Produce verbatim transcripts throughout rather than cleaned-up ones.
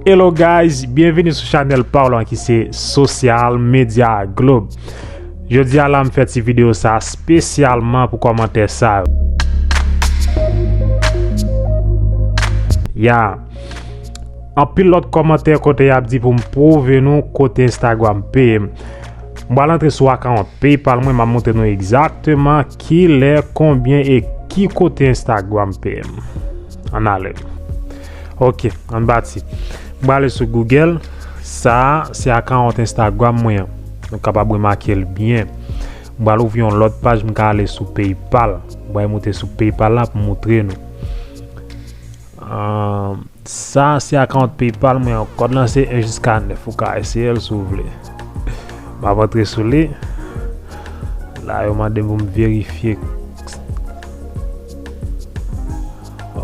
Hello guys, byenvini sou chanèl pa w lan ki se Social Media Globe. Jodi a la m fè ti videyo sa espesyalman pou kòmantè sa yo. Ya. Anpil lòt kòmantè kote y ap di pou m pwouve nou kote Instagram peye m. M pral antre sou akawont PayPal mwen, m ap montre nou egzakteman kilè, konbyen e ki kote Instagram peye m. Ann ale. Ok, ann pati. M prale sou Google. Sa a, se akawont Instagram mwen an. Nou kapab remake l byen. M pral ouvri yon lòt paj, m ka ale sou PayPal. M pral monte sou PayPal la pou m montre nou. Ahn, sa se akawont PayPal mwen an. Kòd lan se en jiska nèf. Ou ka eseye l si w vle. M ap antre sou li. La, yo mande m pou m verifye.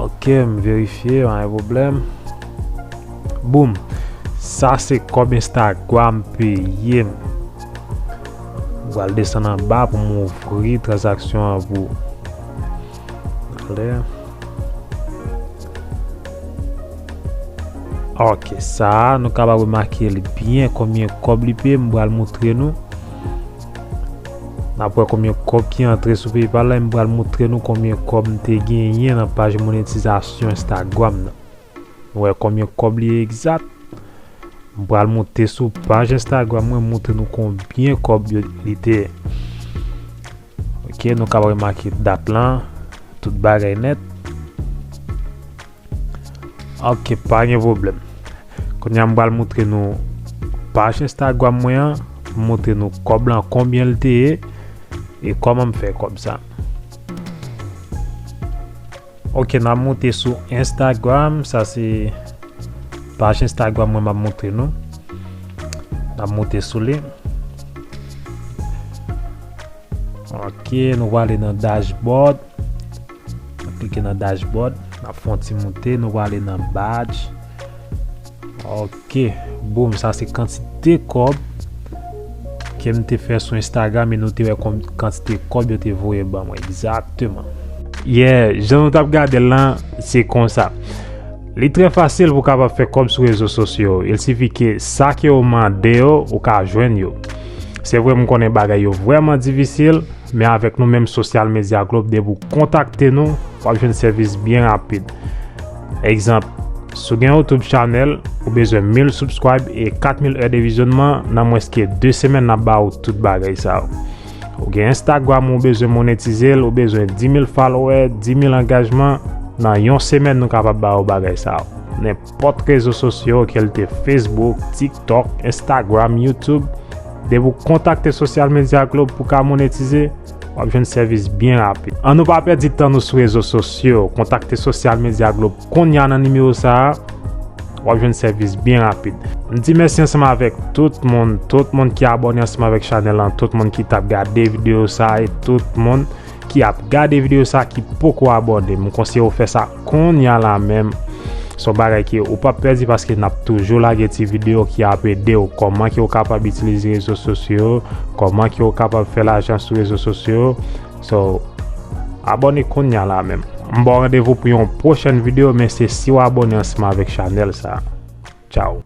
Ok, m verifye, pa gen pwoblèm. Boum. Sa se kòb Instagram peye m. M pral desann anba pou m ouvri tranzaksyon an pou ou. Ale. Ok, sa a, nou kapab remake li byen konbyen kòb li peye m, m pral montre nou. N ap wè konbyen kòb ki antre sou PayPal la, m pral montre nou konbyen kòb m te genyen nan paj monetizasyon Instagram nan. Nou wè konbyen kòb li ye egzat. M pral monte sou paj Instagram mwen, montre nou konbyen kòb yo, li te ye. Ok, nou kapab remake dat lan, tout bagay nèt. Ok, pa gen pwoblèm. Kounye a m pral montre nou paj Instagram mwen an, montre nou kòb lan konbyen l te ye e kòman m fè kòb sa. Ok, n ap monte sou Instagram, sa se paj Instagram mwen m ap montre nou. N ap monte sou li. Ok, nou prale nan dashboard. Nou klike nan dashboard. N ap fè yon ti moute. Nou prale nan badge. Ok, boum, sa se kantite kòb ke m te fè sou Instagram e nou te wè kantite kòb yo te voye ban mwen egzakteman. Yeah, jan nou t ap gade l lan, se konsa. Li trè fasil pou w kapab fè kòb sou rezo sosyo yo. Il sifi ke sa ke w mande yo, ou ka jwenn yo. Se vre, m konnen bagay yo vrèman difisil, men avèk nou menm Social Media Globe, depi w kontakte nou, w ap jwenn sèvis byen rapid. Egzanp, si w gen YouTube channel, ou bezwen mil subscribe e kat mil è de vizyònman, nan mwens ke de semèn, n ap ba w tout bagay sa yo. Ou gen Instagram, ou bezwen monetize l, ou bezwen dis mil follower, dis mil angajman, nan yon semèn, nou kapab ba w bagay sa yo. Nenpòt rezo sosyo, ke l te Facebook, TikTok, Instagram, YouTube, depi w kontakte Social Media Globe pou ka monetize, w ap jwenn sèvis byen rapid. Ann nou pa pèdi tan nou sou rezo sosyo, kontakte Social Media Globe kounye a nan nimewo sa a, w ap jwenn sèvis byen rapid. M di mèsi ansanm avèk tout moun, tout moun ki abòne ansanm avèk chanèl lan, tout moun ki t ap gade videyo sa a e tout moun ki ap gade videyo sa a ki poko abòne. M konseye w fè sa kounye a la menm. Se yon bagay ke ou p ap pèdi paske n ap toujou lage ti videyo ki ap ede w kòman ke w kapab itilize rezo sosyo yo, kòman ke w kapab fè lajan sou rezo sosyo yo. So, abòne kounye a la menm. M ba w randevou pou yon pwochèn videyo, men se si w abòne ansanm avèk chanèl sa a. Tchao.